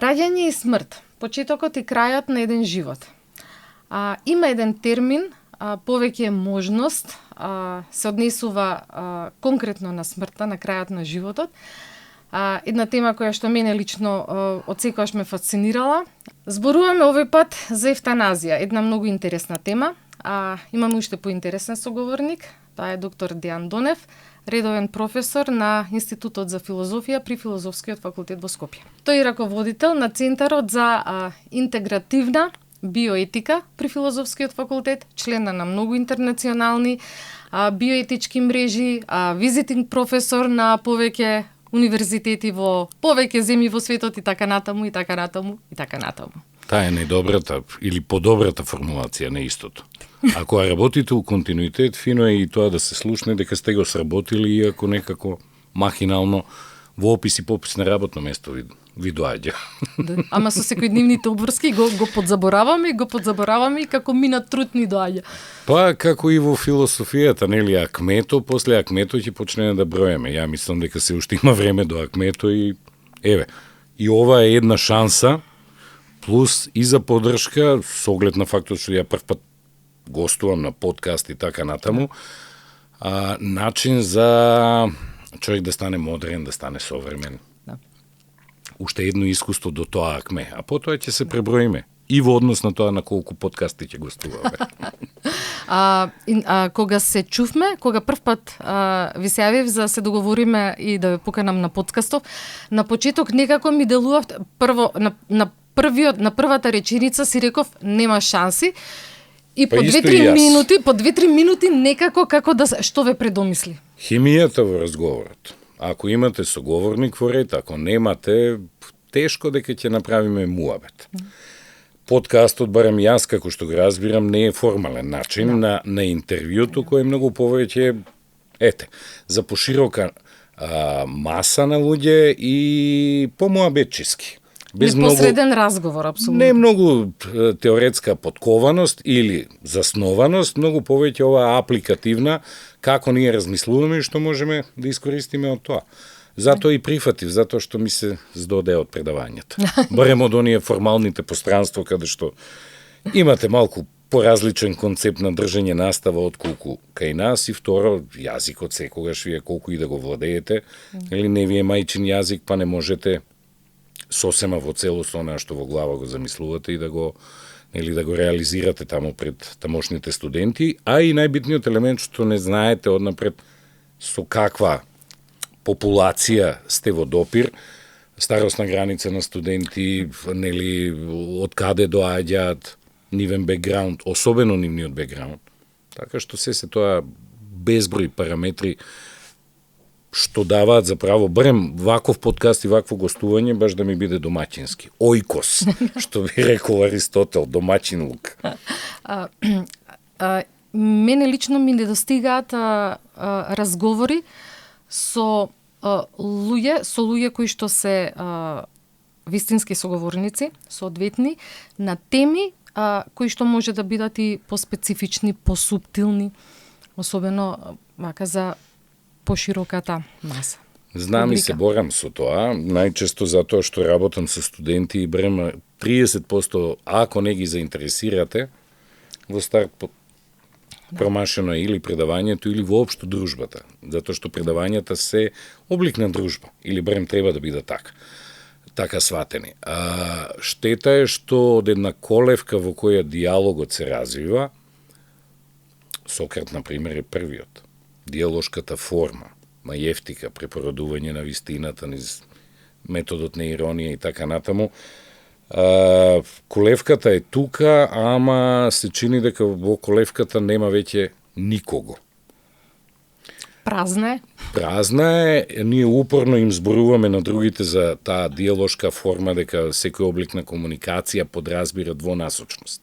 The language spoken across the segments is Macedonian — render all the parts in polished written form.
Раѓање и смрт, почетокот и крајот на еден живот. Има еден термин, повеќе можност, се однесува конкретно на смртта, на крајот на животот. Една тема која што мене лично од секогаш ме фасцинирала. Зборуваме овој пат за евтаназија, една многу интересна тема. Имаме уште поинтересен соговорник, тоа е доктор Дејан Донев, редовен професор на Институтот за филозофија при Филозофскиот факултет во Скопје. Тој е раководител на Центарот за интегративна биоетика при Филозофскиот факултет, член на многу интернационални биоетички мрежи, визитинг професор на повеќе универзитети во повеќе земји во светот и така натаму, и така натаму, и така натаму. Таа е најдобрата или подобрата формулација на истото. Ако работите у континуитет, фино е и тоа да се слушне дека сте го сработили, иако некако махинално во опис и попис на работно место ви доаѓа. Да. Ама со секојдневните обврски го подзабораваме и како минат труд ни доаѓа. Па, како и во философијата, нели, Акмето, после Акмето ќе почнеме да броеме. Ја мислам дека се уште има време до Акмето и еве. И ова е една шанса, плюс и за поддршка, со оглед на фактот што ја прв пат гостувам на подкаст и така натаму, начин за човек да стане модерен, да стане современ. Да. Уште едно искуство до тоа Акме, а потоа ќе се преброиме. И во однос на тоа на колку подкасти ќе гостуваме. Кога се чувме, кога прв пат ви се јавив за да се договориме и да ве поканам на подкастов, на почеток некако ми делував прво на првата реченица си реков нема шанси. И по 2-3 минути некако како да што ве предомисли. Химијата во разговорот. Ако имате соговорник во ред, ако немате, тешко дека ќе направиме муабет. Подкастот, барем јас како што го разбирам, не е формален начин на интервјуто кој е многу повеќе за поширока маса на луѓе и помуабетчиски. Непосреден разговор, апсолутно. Не многу теоретска подкованост или заснованост, многу повеќе ова апликативна, како ние размислуваме и што можеме да искористиме од тоа. Затоа и прифатив, затоа што ми се здоде од предавањата. Барем од оние формалните пространства каде што имате малку поразличен концепт на држање настава отколку кај нас и второ, јазикот секогаш вие колку и да го владеете, или не ви е мајчин јазик, па не можете сосема во целост она што во глава го замислувате и да го реализирате таму пред тамошните студенти, а и најбитниот елемент што не знаете однапред со каква популација сте во допир, старосна граница на студенти, нели, од каде доаѓаат, нивен бекграунд, особено нивниот бекграунд. Така што се тоа безброј параметри што даваат заправо, барем ваков подкаст и вакво гостување, баш да ми биде домаќински. Ојкос, што би рекол Аристотел, домаќин лук. Мене лично ми недостигаат разговори со луѓе кои што се вистински соговорници, соодветни, на теми кои што може да бидат и поспецифични, посуптилни, особено вака за пошироката маса. Знам и се борам со тоа, најчесто затоа што работам со студенти и брема 30% ако не ги заинтересирате, во старт промашено или предавањето или воопшто дружбата, затоа што предавањата се облик на дружба, или барем треба да биде така сватени. Штета е што од една колевка во која диалогот се развива, Сократ, например, е првиот. Диалошката форма, мајевтика, препородување на вистината, низ методот на иронија и така натаму. Колевката е тука, ама се чини дека во колевката нема веќе никого. Празна е. Празна е, ние упорно им зборуваме на другите за таа диалошка форма, дека секој облик на комуникација подразбира двонасочност.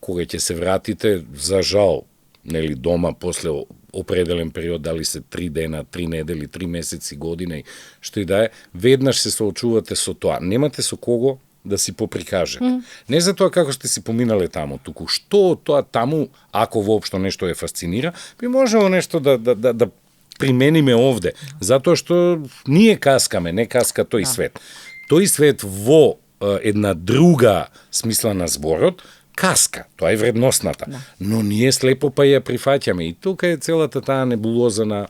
Кога ќе се вратите, за жал, нели дома после определен период, дали се 3 дена, 3 недели, 3 месеци, година и што и да е, веднаш се соочувате со тоа. Немате со кого да си поприкажете. Не за тоа како сте си поминале таму, туку што тоа таму, ако воопшто нешто е фасцинира, би можело нешто да примениме овде, затоа што ние каскаме, не каска тој свет. тој свет во една друга смисла на зборот, каска, тоа е вредностната. Да. Но ние слепо па ја прифаќаме и тука е целата таа небулоза на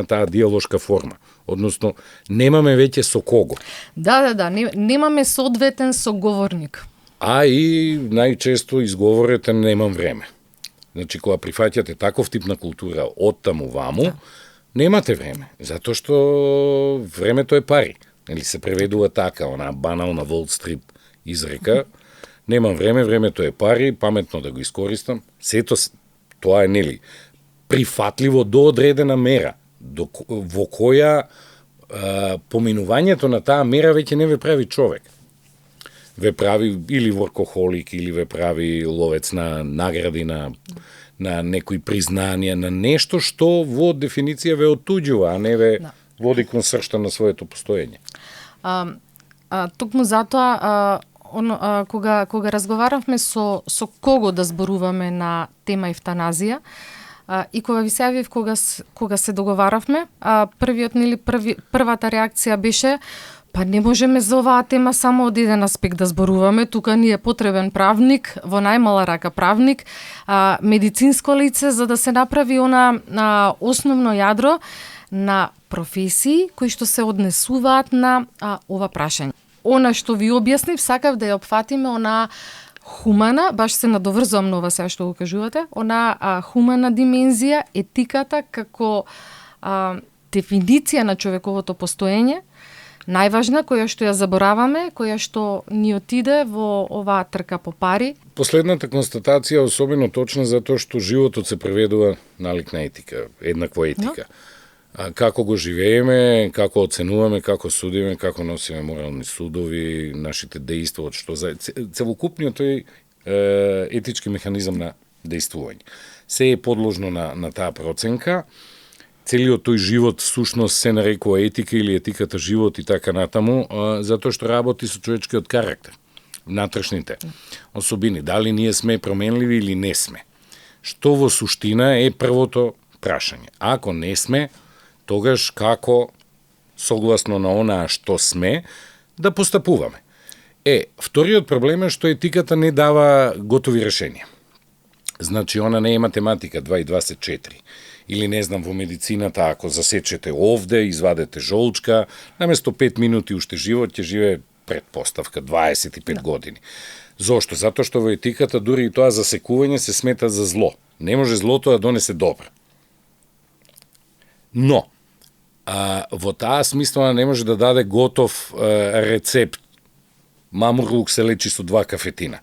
таа диалошка форма. Односно, немаме веќе со кого. Да, немаме соодветен соговорник. А и најчесто изговорите немам време. Значи, кога прифаќате таков тип на култура од таму ваму, да, немате време, затоа што времето е пари. Или се преведува така, она банална Wall Street изрека, немам време, времето е пари, паметно да го искористам. Сето тоа е, нели, прифатливо до одредена мера, во која поминувањето на таа мера веќе не ве прави човек. Ве прави или воркохолик, или ве прави ловец на награди, на некои признанија, на нешто што во дефиниција ве отуѓува, а не ве води кон сршта на своето постоење. Токму затоа, кога разговаравме со кого да зборуваме на тема евтаназија, и кога ви се јавив, кога се договаравме, првата реакција беше: па не можеме за оваа тема само од еден аспект да зборуваме, тука ни е потребен правник, во најмала рака правник, медицинско лице, за да се направи она основно јадро на професии кои што се однесуваат на ова прашање. Она што ви објаснив, сакав да ја опфатиме она хумана, баш се надоврзувам на ова сега што го кажувате, она хумана димензија, етиката како дефиниција на човековото постоење, најважна, која што ја забораваме, која што ни отиде во оваа трка по пари. Последната констатација е особено точна затоа што животот се преведува налик на етика, еднаква етика. Како го живееме, како оценуваме, како судиме, како носиме морални судови, нашите дејства, што за целокупниот тој етички механизам на дејствување. Се е подложно на таа проценка. Целиот тој живот всушност се нарекува етика или етиката живот и така натаму, затоа што работи со човечкиот карактер, внатрешните особини, дали ние сме променливи или не сме. Што во суштина е првото прашање. Ако не сме, тогаш како, согласно на онаа што сме, да постапуваме. Вториот проблем е што етиката не дава готови решенија. Значи, она не е математика, 2 и 2 се 4. Или, не знам, во медицината, ако засечете овде, извадете жолчка, наместо 5 минути уште живот, ќе живее предпоставка 25 години. Зошто? Затоа што во етиката дури и тоа засекување се смета за зло. Не може злото да донесе добро. Но, во таа смисла не може да даде готов рецепт. Мамурлук се лечи со 2 кафетина.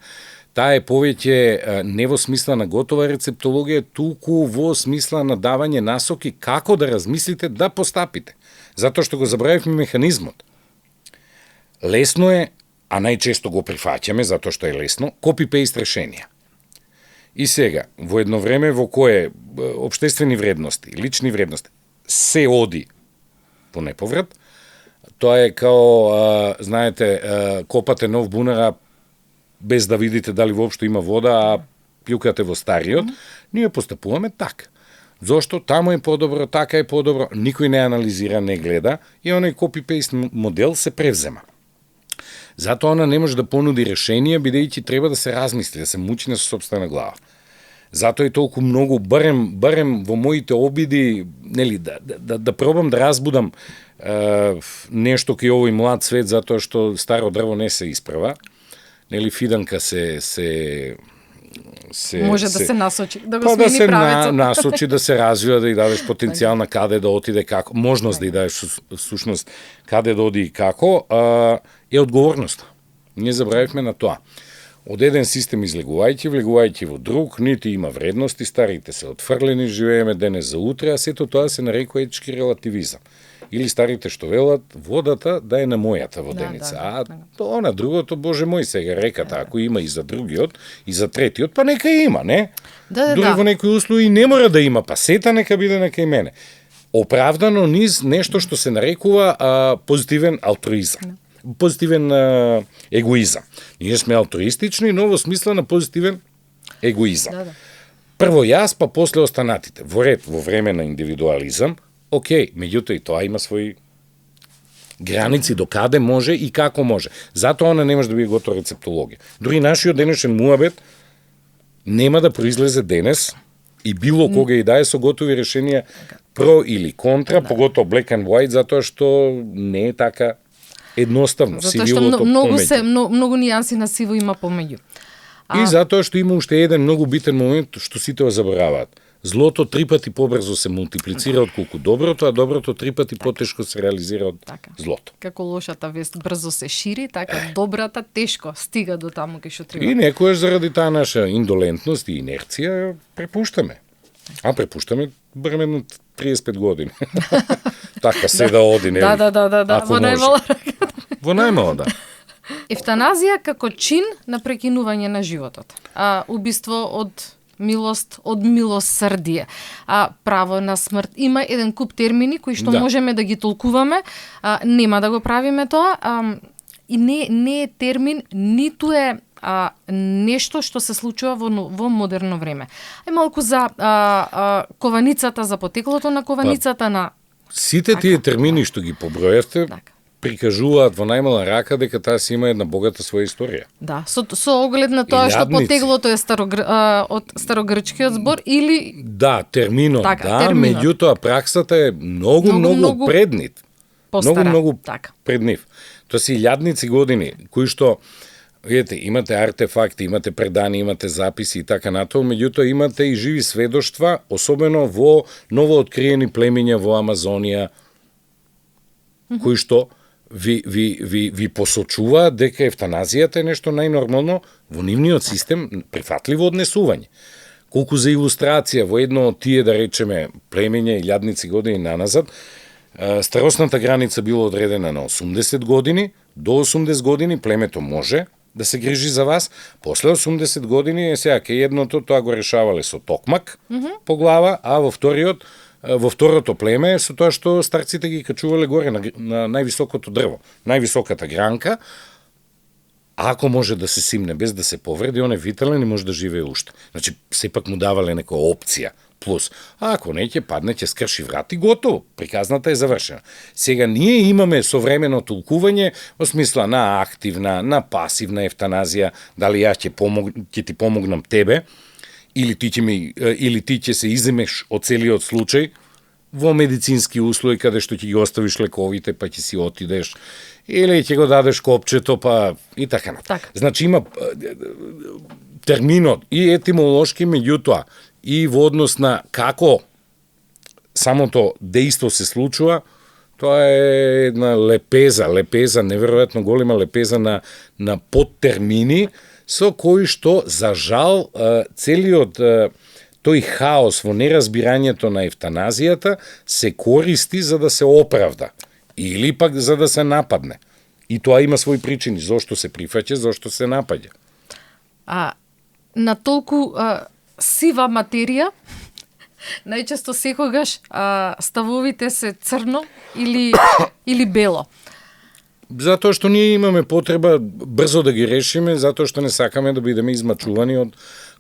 Таа е повеќе не во смисла на готова рецептологија, туку во смисла на давање насоки како да размислите да постапите. Затоа што го забравивме механизмот. Лесно е, а најчесто го прифаќаме, затоа што е лесно, копи-пейст решенија. И сега, во едно време во кое општествени вредности, лични вредности, се оди по неповрат, тоа е као, знаете, копате нов бунар, без да видите дали воопшто има вода, а пјукате во стариот, ние постапуваме така. Зошто? Таму е подобро, така е подобро, никој не анализира, не гледа и оној копи-пейст модел се превзема. Затоа она не може да понуди решение, бидејќи треба да се размисли, да се мучи на собствена глава. Затоа е толку многу, барем во моите обиди, нели, да пробам да разбудам нешто кај овој млад свет, затоа што старо дрво не се исправа. Нели, фиданка се може да се насочи, да го смени правецот. Насочи, да се развива, да и дадеш потенцијал на каде да отиде, како, можност да и дадеш всушност каде да оди и како, е одговорност. Ние забравивме на тоа. Од еден систем влегувајќи во друг, нити има вредности, старите се отфрлени, живееме денес за утре, а сето тоа се нарекува етички релативизам. Или старите што велат, водата да е на мојата воденица. А тоа на другото, боже мој, сега реката, ако има и за другиот, и за третиот, па нека има, не? Дури во некои услови не мора да има, па сета нека биде на кај мене. Оправдано низ нешто што се нарекува позитивен алтруизам. Позитивен егоизам. Ние сме алтруистични, но во смисла на позитивен егоизам. Прво јас, па после останатите. Во ред, во време на индивидуализам, окей, меѓутоа и тоа има своји граници до каде може и како може. Затоа она не може да биде готова рецептологија. Дури нашиот денешен муабет нема да произлезе денес и било кога и да е со готови решенија про или контра, поготоа black and white, затоа што не е така едноставно. Затоа што многу нијанси на сиво има помеѓу. И затоа што има уште еден многу битен момент што сите го забораваат. Злото 3 пати побрзо се мултиплицира отколку доброто, а доброто 3 пати потешко се реализира од злото. Како лошата вест брзо се шири, така добрата тешко стига до таму кај што треба. И некојаш заради таа наша индолентност и инерција препуштаме. А препуштаме бремено 35 години. Така се да оди, не? Да. Во најмала рака. Во најмала, да. Евтаназија како чин на прекинување на животот. Убиство од милост, од милосрдие. Право на смрт. Има еден куп термини кои што можеме да ги толкуваме. Нема да го правиме тоа. И не е термин, ниту е нешто што се случува во модерно време. Малку за кованицата, за потеклото на кованицата на... Сите тие термини што ги побројавте, прикажуваат во најмала рака дека таа си има една богата своја историја. Да, со оглед на тоа што потеглото е од старогрчкиот збор или... Да, терминот, меѓутоа праксата е многу преднив. Многу преднив. Тоа си илјадници години, кои што, видите, имате артефакти, имате предани, имате записи и така натаму, меѓутоа имате и живи сведоштва, особено во новооткриени племиња во Амазонија, кои што ви посочува дека евтаназијата е нешто најнормално во нивниот систем, прифатливо однесување. Колку за илустрација, во едно од тие, да речеме, племења илјадници години наназад, старосната граница била одредена на 80 години, до 80 години племето може да се грижи за вас, после 80 години, сега ке едното, тоа го решавале со токмак по глава, а во второто племе со тоа што старците ги качувале горе на највисокото дрво, највисоката гранка, ако може да се симне без да се повреди, он е витален и може да живее уште. Значи, сепак му давале некоја опција. Плюс, ако не ќе падне, ќе скрши врат и готово. Приказната е завршена. Сега ние имаме современо толкување во смисла на активна, на пасивна евтаназија, дали ја ќе ти помогнам тебе, или ти ќе се иземеш од целиот случај во медицински услови каде што ќе ги оставиш лековите па ќе си отидеш или ќе го дадеш копчето па и така натаму. Значи има терминот и етимолошки, меѓутоа и во однос на како самото дејство се случува, тоа е една лепеза, неверојатно голема лепеза на подтермини со кои што, за жал, целиот тој хаос во неразбирањето на евтаназијата се користи за да се оправда или пак за да се нападне. И тоа има своји причини, зошто се прифаќа, зошто се напаѓа. На толку сива материја, најчесто секогаш ставовите се црно или бело. Затоа што ние имаме потреба брзо да ги решиме, затоа што не сакаме да бидеме измачувани од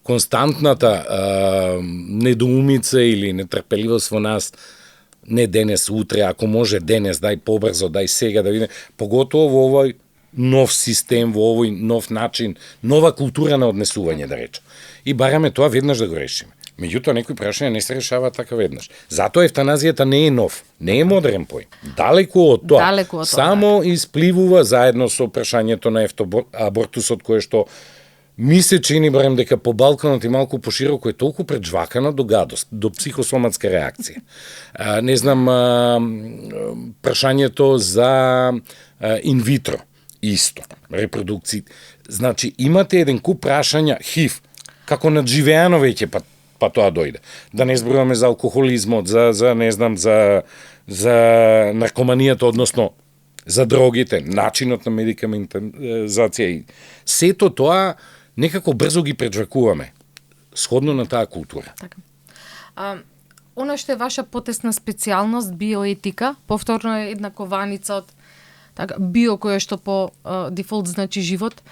константната недоумица или нетрпеливост во нас. Не денес, утре, ако може денес, дај побрзо, дај сега да видиме. Поготово во овој нов систем, во овој нов начин, нова култура на однесување, да речем. И бараме тоа веднаш да го решиме. Меѓутоа, некои прашања не се решаваат така веднаш. Затоа евтаназијата не е нов, не е модерен поим. Далеку од тоа. Само испливува заедно со прашањето на абортусот, кое што ми се чини, барем, дека по Балканот и малку пошироко е толку преджвакано до гадост, до психосоматска реакција. Не знам, прашањето за инвитро, исто, репродукција. Значи, имате еден куп прашања, ХИВ, како надживеано веќе па тоа дојде. Да не зборуваме за алкохолизмот, за не знам, за наркоманијата, односно за дрогите, начинот на медикаментизација и сето тоа некако брзо ги преджвакуваме, сходно на таа култура. Така. Она што е ваша потесна специјалност, биоетика, повторно е една кованица од био, која што по дефолт значи живот.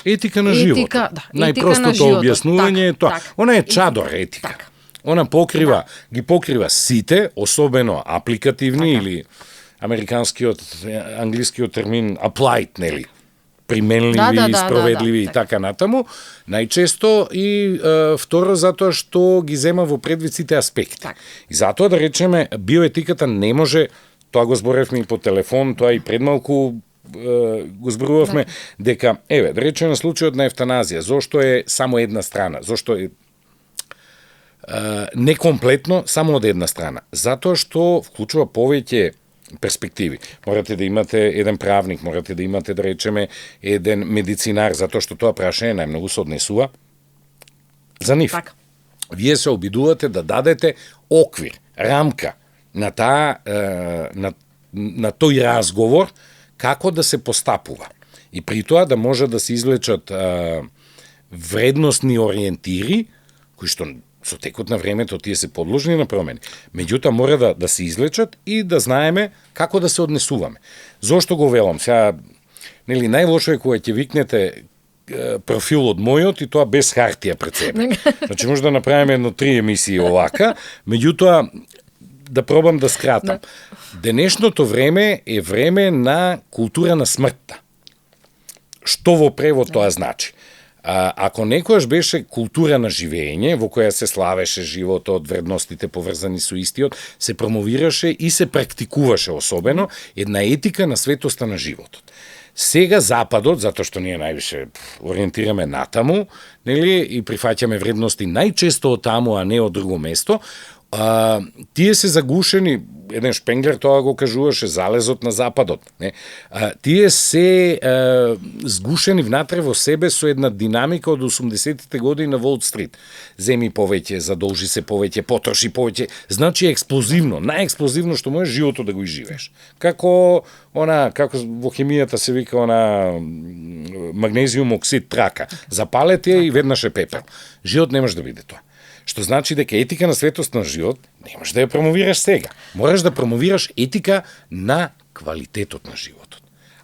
Етика на живот. Најпростото објаснување е тоа. Она е чадор етика. Она ги покрива сите, особено апликативни или американскиот, англискиот термин applied, нели? Применливи, спроведливи и така натаму, најчесто и второ затоа што ги зема во предвид сите аспекти. Так. И затоа да речеме биоетиката не може, тоа го зборевме и по телефон, тоа и предмалку го зборувавме дека еве, да речеме на случајот на евтаназија, зошто е само една страна, зошто е некомплетно само од една страна, затоа што вклучува повеќе перспективи. Морате да имате еден правник, морате да имате, да речеме, еден медицинар, затоа што тоа прашање најмногу се однесува за нив. Так. Вие се обидувате да дадете оквир, рамка на таа на тој разговор како да се постапува. И при тоа да може да се извлечат вредностни ориентири кои што со текот на времето тие се подложни на промени. Меѓутоа мора да се излечат и да знаеме како да се однесуваме. Зошто го велам? Сега, нели, најлошо е кога ќе викнете профил од мојот и тоа без хартија пред себе. Значи може да направиме 3 емисии овака, меѓутоа да пробам да скратам. Денешното време е време на култура на смртта. Што во превод тоа значи? Ако некојаш беше култура на живење, во која се славеше животот, вредностите поврзани со истиот, се промовираше и се практикуваше особено една етика на светоста на животот. Сега Западот, затоа што ние највише ориентираме натаму, нели, и прифаќаме вредности најчесто од таму, а не од друго место, тие се загушени, еден Шпенглер тоа го кажуваше, залезот на Западот. Не? Тие се сгушени внатре во себе со една динамика од 80-тите години на Волт Стрит. Земи повеќе, задолжи се повеќе, потроши повеќе. Значи експлозивно, најексплозивно што можеш животот да го изживееш. Како во хемијата се вика магнезиум оксид трака. Запалете и веднаш е пепел. Живот не може да биде тоа. Што значи дека етика на светост на живот не можеш да ја промовираш сега. Мораш да промовираш етика на квалитетот на животот.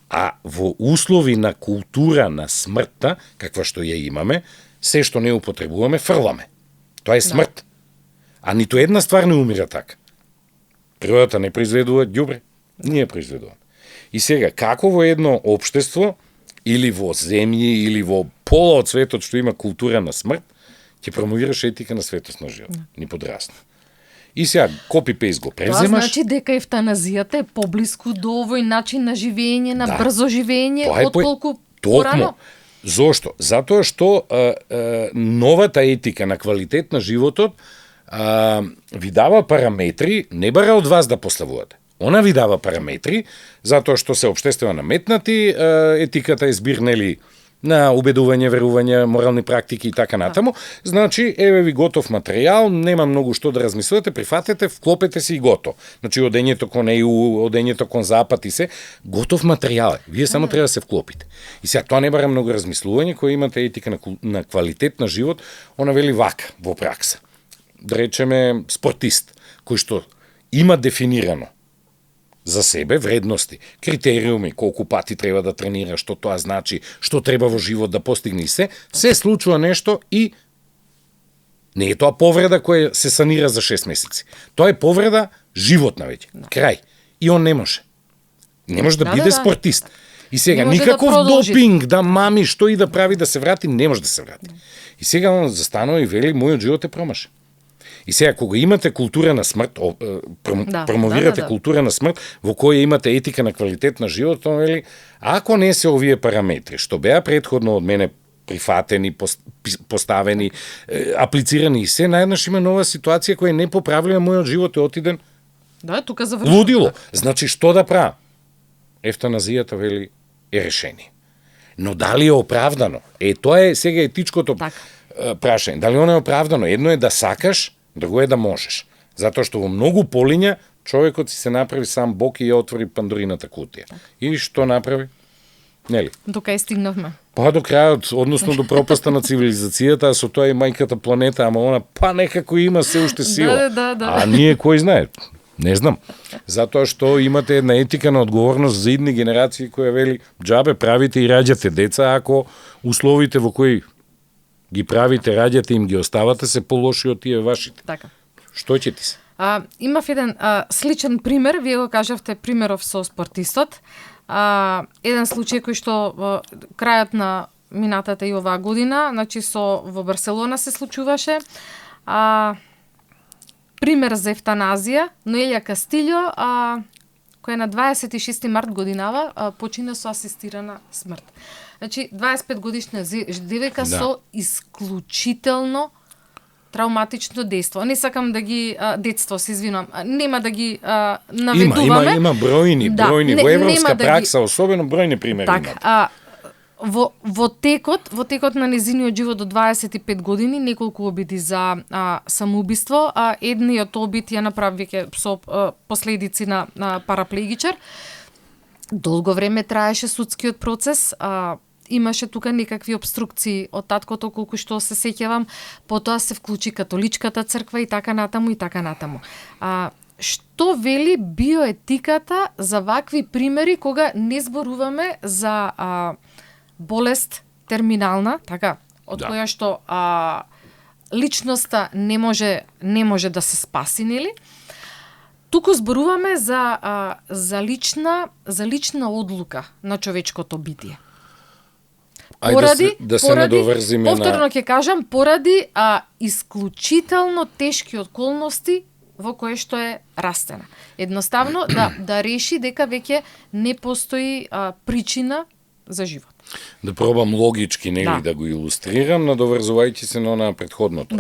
А во услови на култура на смртта, каква што ја имаме, се што не употребуваме, фрламе. Тоа е смрт. А ниту една ствар не умира така. Природата не произведува ѓубре, ние произведуваме. И сега, како во едно општество, или во земји, или во пола од светот што има култура на смрт, ќе промовираш етика на светост на живот. Ни подрасно. И сега, копи-пейст го преземаш. Тоа значи дека евтаназијата е поблиску до овој начин на живење, на брзо живење, отколку порано? Зошто? Затоа што новата етика на квалитет на животот ви дава параметри, не бара од вас да поставувате. Она ви дава параметри, затоа што се општествено наметнати, етиката е збир, нели, на убедување, верување, морални практики и така натаму. Значи, еве ви готов материјал, нема многу што да размислувате, прифатете, вклопете се и готов. Значи, одењето кон ЕУ, одењето кон Запад и се, готов материјал е. Вие само треба да се вклопите. И сега, тоа не бара многу размислување, кој имате етика на квалитет на живот, она вели вака во пракса. Да речеме спортист, кој што има дефинирано за себе вредности, критериуми, колку пати треба да тренира, што тоа значи, што треба во живот да постигне и се случува нешто и не е тоа повреда која се санира за 6 месеци. Тоа е повреда животна веќе. Крај. И он не може. Не може да биде спортист. И сега никаков допинг да мами, што и да прави да се врати, не може да се врати. И сега он застанува и вели, мојот живот е промашен. И сега, кога имате култура на смрт, промовирате култура на смрт, во која имате етика на квалитет на живот, вели, ако не се овие параметри, што беа предходно од мене прифатени, поставени, аплицирани и се, наеднаш има нова ситуација која не поправлива, мојот живот е отиден тука завршува. Лудило. Значи, што да правам? Евтаназијата, вели, е решение. Но дали е оправдано? Тоа е сега етичкото прашање. Дали оно е оправдано? Едно е да сакаш, друго е да можеш. Затоа што во многу полиња човекот си се направи сам Бог и ја отвори Пандорината кутија. И што направи? Нели? До кај стигнавме? До крајот, односно до пропаста на цивилизацијата, а со тоа и мајката планета, ама она некако има се уште сила. А ние кој знае? Не знам. Затоа што имате една етика на одговорност за идни генерации која вели џабе правите и раѓате деца ако условите во кои ги правите, раѓате им ги оставате се полоши од тие вашите. Така. Што ќе ти се? Имав еден сличен пример, вие го кажавте примеров со спортистот. Еден случај кој што крајот на минатата и оваа година, значи во Барселона се случуваше. Пример за евтаназија, Ноелја Кастилјо, која на 26 март годинава почина со асистирана смрт. Значи 25 годишна девојка со исклучително травматично дејство. Не сакам да ги детство, се извинувам. Нема да ги наведуваме. Има бројни во европска пракса, особено бројни примери има. Во текот на незиниот живот до 25 години неколку обиди за самоубиство, едниот обид ја направи веќе со последици на параплегичар. Долго време траеше судскиот процес, имаше тука некакви обструкции од таткото, колку што се сеќавам, потоа се вклучи католичката црква и така натаму. Што вели биоетиката за вакви примери кога не зборуваме за болест терминална, така, од која што личноста не може да се спаси, нели? Туку зборуваме за лична одлука на човечкото битие. Поради се надоврзиме повторно ќе кажам, поради исклучително тешки околности во кое што е растена. Едноставно да реши дека веќе не постои причина за живот. Да пробам логички, нели, да го илустрирам, надоврзувајќи се на она претходното.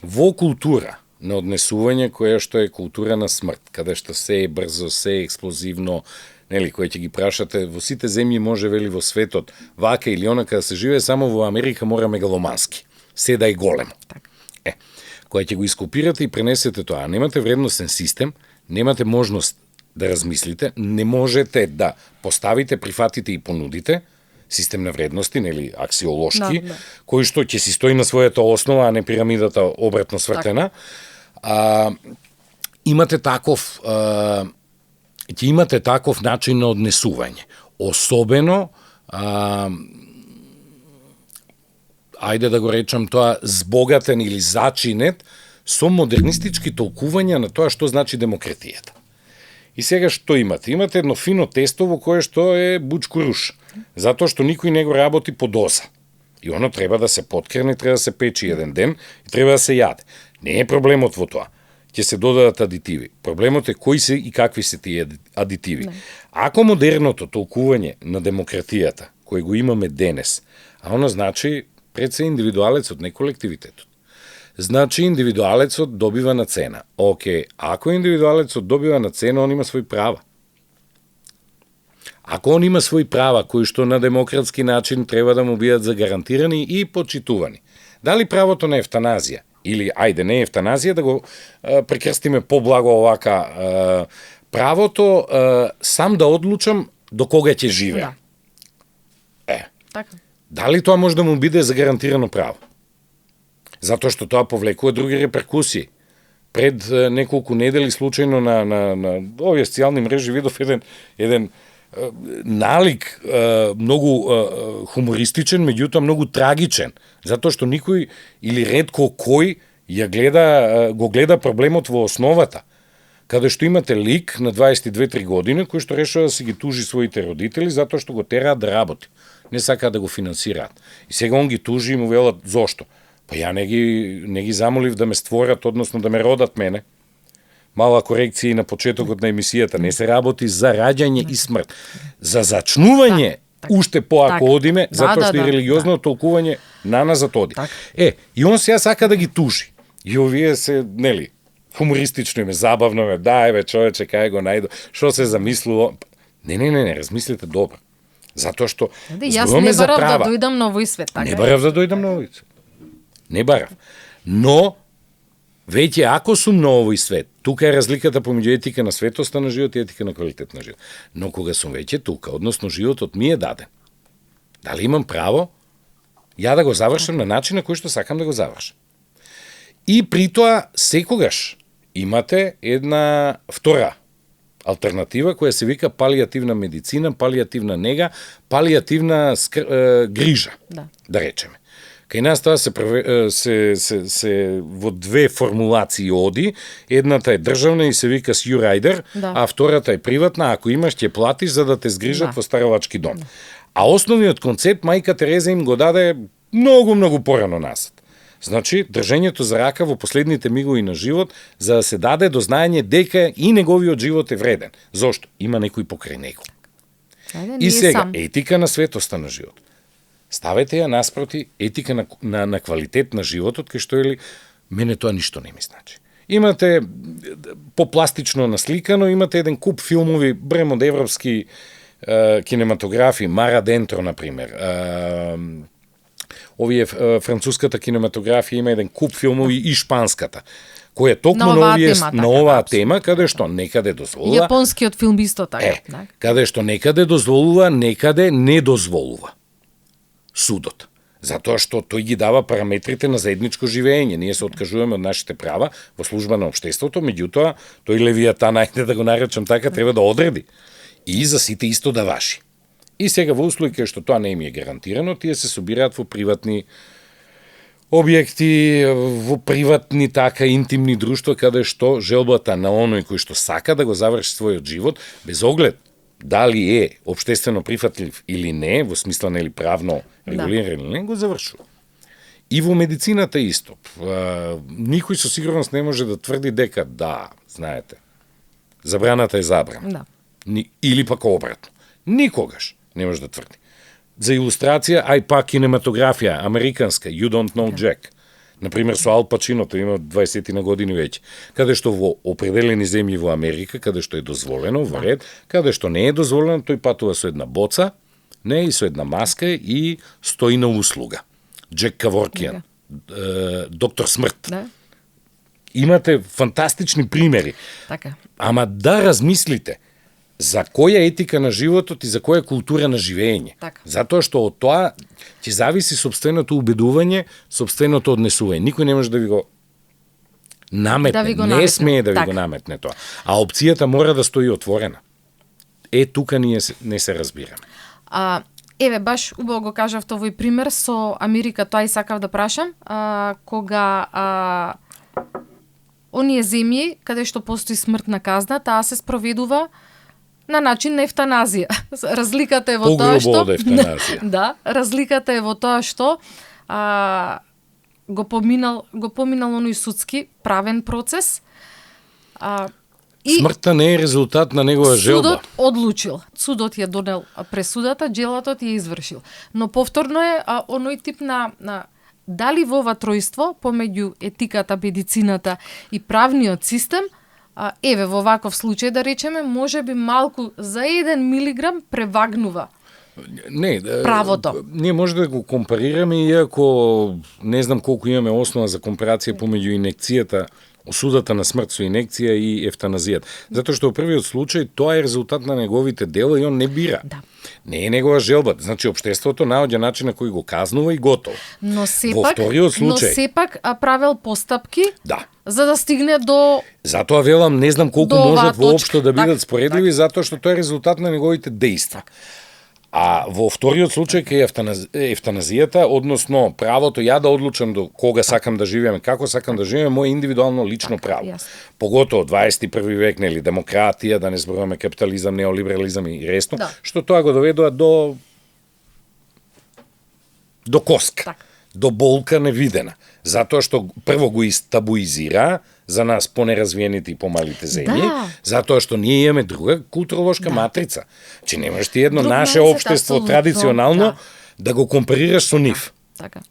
Во култура на однесување, која што е култура на смрт, каде што се е брзо, се е експлозивно, нели, кој ќе ги прашате, во сите земји може, вели, во светот, вака или онака да се живее, само во Америка мора мегаломански. Се да е големо. Која ќе го ископирате и пренесете тоа, немате вредностен систем, немате можност да размислите, не можете да поставите, прифатите и понудите систем на вредности, нели, аксиолошки, кој што ќе си стои на својата основа, а не пирамидата обратно свртена. Имате таков начин на однесување. Особено, ајде да го речам тоа, збогатен или зачинет со модернистички толкувања на тоа што значи демократијата. И сега што имате? Имате едно фино тесто во кое што е бучкуруш, затоа што никој не го работи по доза. И оно треба да се подкрени, треба да се печи еден ден и треба да се јаде. Не е проблемот во тоа. Ќе се додадат адитиви. Проблемот е кои се и какви се тие адитиви. Ако модерното толкување на демократијата, кој го имаме денес, а оно значи пред се индивидуалецот, не колективитетот. Значи индивидуалецот добива на цена. Океј, ако индивидуалецот добива на цена, он има своји права. Ако он има своји права, кои што на демократски начин треба да му бидат загарантирани и почитувани. Дали правото на евтаназија, или, ајде, не евтаназија, да го прекрстиме поблаго овака, правото сам да одлучам до кога ќе живеам. Така. Дали тоа може да му биде загарантирано право? Затоа што тоа повлекува други реперкусии. Пред неколку недели случајно на овие социјални мрежи видов еден налик многу хумористичен, меѓутоа многу трагичен, затоа што никој или ретко кој го гледа проблемот во основата, каде што имате лик на 22-3 години кој што решава да си ги тужи своите родители затоа што го тераат да работи, не сакаат да го финансираат. И сега он ги тужи и му велат зошто? Па ја не ги замолив да ме створат, односно да ме родат мене. Мала корекција и на почетокот на емисијата. Не се работи за раѓање и смрт. За зачнување, уште поако одиме, затоа што и религиозно толкување на назад оди. И он сега сака да ги тужи. И овие се, нели, хумористично име, забавно ме, дај бе човече, кај го најдо, што се замислило. Не, размислете добро. Затоа што зборуваме за права. Јас не барав да дојдам на овој свет, така? Не барав да дојдам на овој свет. Не барав. Но, веќе ако сум на овој свет, тука е разликата помеѓу етика на светоста на живот и етика на квалитет на живот. Но кога сум веќе тука, односно животот ми е даден, дали имам право ја да го завршам на начин на кој што сакам да го завршам. И при тоа секогаш имате една втора алтернатива која се вика палијативна медицина, палијативна нега, палијативна грижа, да речеме. Кај нас тоа се во две формулации оди. Едната е државна и се вика Сјурайдер, а втората е приватна, ако имаш ќе платиш за да те згрижат во старовачки дом. А основниот концепт мајка Тереза им го даде многу порано насад. Значи, држењето за рака во последните мигови на живот, за да се даде до знаење дека и неговиот живот е вреден. Зошто? Има некој покрај него. И сега, етика на светоста на живот. Ставете ја наспроти етика на квалитет на животот, кај што мене тоа ништо не ми значи. Имате попластично насликано, имате еден куп филмови, брем од европски кинематографи, Мара Дентро, например, овие француската кинематографија има еден куп филмови и шпанската, кој е токму на оваа тема, каде што некаде дозволува. Јапонскиот филм исто така. Каде што некаде дозволува, некаде не дозволува судот. Затоа што тој ги дава параметрите на заедничко живење. Ние се откажуваме од нашите права во служба на општеството, меѓутоа, тој Левијатан, ајде да го наречам така, треба да одреди. И за сите исто да важи. И сега во услови кај што тоа не им е гарантирано, тие се собираат во приватни објекти, во приватни така интимни друштва, каде што желбата на оној кој што сака да го заврши својот живот, без оглед дали е општествено прифатлив или не, во смисла нели правно регулиран или не, го завршува. И во медицината исто. Никој со сигурност не може да тврди дека знаете, забраната е забрана. Или пак обратно. Никогаш не може да тврди. За илустрација, ај пак кинематографија, американска, You Don't Know Jack. Например, со Ал Пачино, тој има 20 на години веќе. Каде што во определени земји во Америка, каде што е дозволено, во ред, каде што не е дозволено, тој патува со една боца, и со една маска и стои на услуга. Джек Каворкијан, Доктор Смрт. Имате фантастични примери. Така. Ама да размислите за која етика на животот и за која култура на живење. Така. Затоа што од тоа ќе зависи собственото убедување, собственото однесување. Никој не може да ви го наметне, не смее да ви го наметне тоа. А опцијата мора да стои отворена. Тука ние не се разбираме. Еве, баш убаво го кажавте овој пример со Америка, тоа и сакав да прашам, кога оние земји каде што постои смртна казна, таа се спроведува на начин на евтаназија. Разликата е во тоа што разликата е во тоа што го поминал оној судски правен процес. И смртта не е резултат на негова желба. Судот одлучил. Судот ја донел пресудата, джелатот ја извршил. Но повторно е оној тип на дали во ова тројство помеѓу етиката, медицината и правниот систем, еве во ваков случај да речеме, можеби малку за 1 милиграм превагнува правото. Ние може да го компарираме, иако не знам колку имаме основа за компарација помеѓу инекцијата, осудата на смрт со инекција и евтаназијата. Затоа што во првиот случај тоа е резултат на неговите дела и он не бира. Не е негова желба. Значи, општеството наоѓа начин на кој го казнува и готово. Но сепак правел постапки за да стигне до... Затоа велам, не знам колку можат воопшто да бидат споредливи, затоа што тоа е резултат на неговите дејства. А во вториот случај кај евтаназијата, односно правото ја да одлучам до кога сакам да живеам, како сакам да живеам, моје индивидуално лично право. Поготово 21 век, нели, демократија, да не зборуваме капитализам, неолиберализам и ресно, што тоа го доведува до коска, до болка невидена. Затоа што прво го истабуизира за нас понеразвиените и помалите земји, затоа што ние имаме друга културолошка матрица. Че не можеш ти едно наше општество традиционално да го компарираш со нив.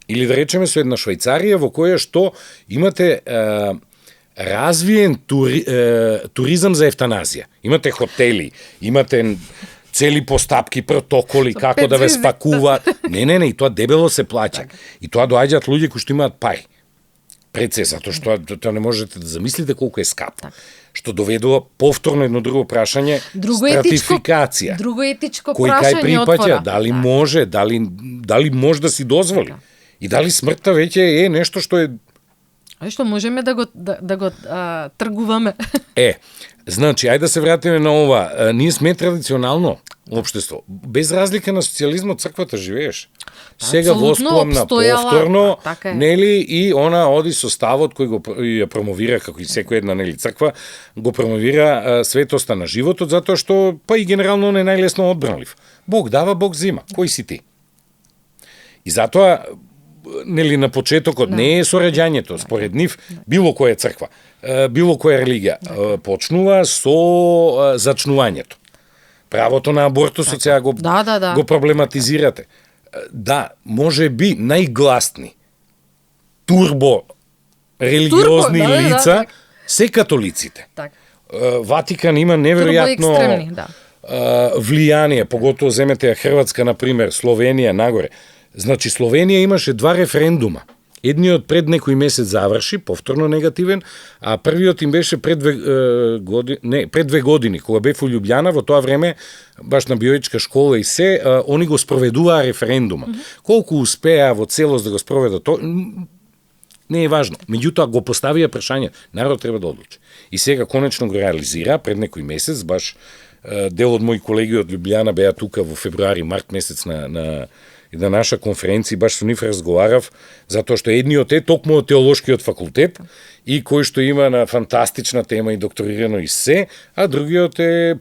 Или да речеме со една Швајцарија во која што имате развиен туризам за евтаназија. Имате хотели, имате цели постапки, протоколи, како да ве спакуваат. Не, и тоа дебело се плаќа. И тоа доаѓаат луѓе кои што имаат пари. Пред се, затоа што тоа не можете да замислите колку е скап. Што доведува повторно едно друго прашање, стратификација. Друго етичко прашање отвора. Кој кај припаќа, дали може, дали може да си дозволи. И дали смртта веќе е нешто што е... Што можеме да го тргуваме. Значи, ајде да се вратиме на ова. Ние сме традиционално општество. Без разлика на социјализмот, црквата живееш. Сега Апсолутно воспомна обстојала, повторно, така е. нели, и она оди со ставот кој го ја промовира, како и секоја една, нели, црква, го промовира светоста на животот, затоа што, па и генерално он е најлесно одбранлив. Бог дава, Бог зима. Кој си ти? И затоа, нели, на почетокот не е сораѓањето, според нив, било која црква, било која религија, почнува со зачнувањето. Правото на абортусот сега го, го проблематизирате. Да, може би најгласни турбо религиозни лица се католиците. Ватикан има неверојатно влијание, поготово земете Хрватска, например, Словенија, нагоре. Значи, Словенија имаше 2 референдума. Едниот пред некој месец заврши, повторно негативен, а првиот им беше пред 2 години, кога бев у Љубљана, во тоа време, баш на биоичка школа и се, они го спроведуваа референдума. Колку успеа во целост да го спроведат, тоа не е важно. Меѓутоа го поставија прашање, народ треба да одлучи. И сега конечно го реализира пред некој месец, баш дел од мои колеги од Љубљана беа тука во февруари-март месец на наша конференција, баш со нив разговарав, затоа што едниот е токму од теолошкиот факултет и кој што има на фантастична тема и докторирано и се, а другиот е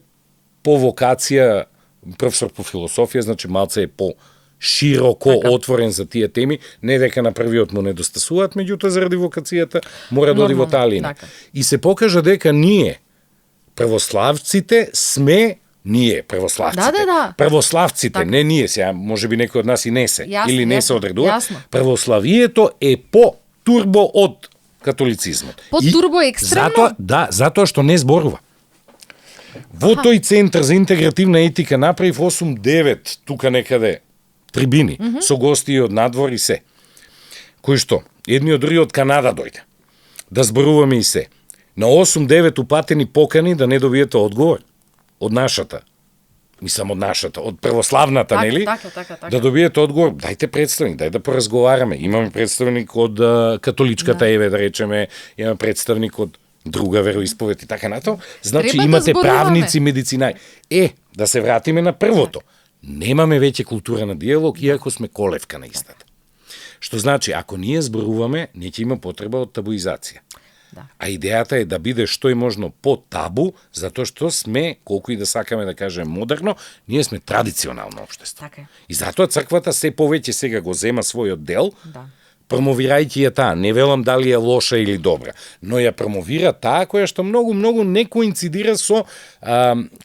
по вокација професор по философија, значи малце е по широко отворен за тие теми, не дека на првиот му недостасуваат, меѓутоа заради вокацијата мора да оди во таа линија. И се покажа дека ние, православците, сме ние, православците. Православците, не ние, сега може би некој од нас и не се, или не се одредува. Православието е по турбо од католицизмот. По турбо екстремно? Затоа што не зборува. Во тој центар за интегративна етика направив 8-9 тука некаде трибини, со гости од надвор и се. Кои што, едни од други од Канада дојде. Да зборуваме и се. На 8-9 упатени покани да не добиете одговор од нашата, мислам од нашата, од православната, нели? Така. Да добиете одговор, дајте представник, дај да поразговараме. Имаме представник од католичката еве, да речеме, имаме представник од друга вероисповед и така натаму. Значи имате правници, медицинари. Да се вратиме на првото. Немаме веќе култура на диалог, иако сме колевка на истата. Што значи, ако ние зборуваме, не ќе има потреба од табуизација. А идејата е да биде што е можно по табу, затоа што сме, колку и да сакаме да кажем модерно, ние сме традиционално општество. И затоа црквата се повеќе сега го зема својот дел, промовирајќи ја таа. Не велам дали е лоша или добра, но ја промовира таа која што многу не коинцидира со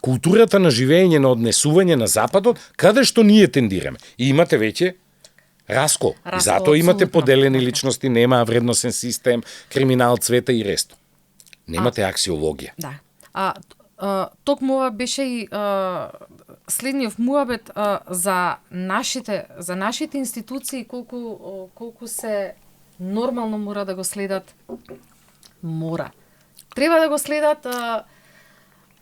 културата на живење, на однесување на Западот, каде што ние тендираме. И имате веќе раскол. И затоа имате поделени личности, нема вредносен систем, криминал, цвета и ресто. Немате аксиологија. Токму ова беше и следниот муабет за нашите институции, колку се нормално мора да го следат. Треба да го следат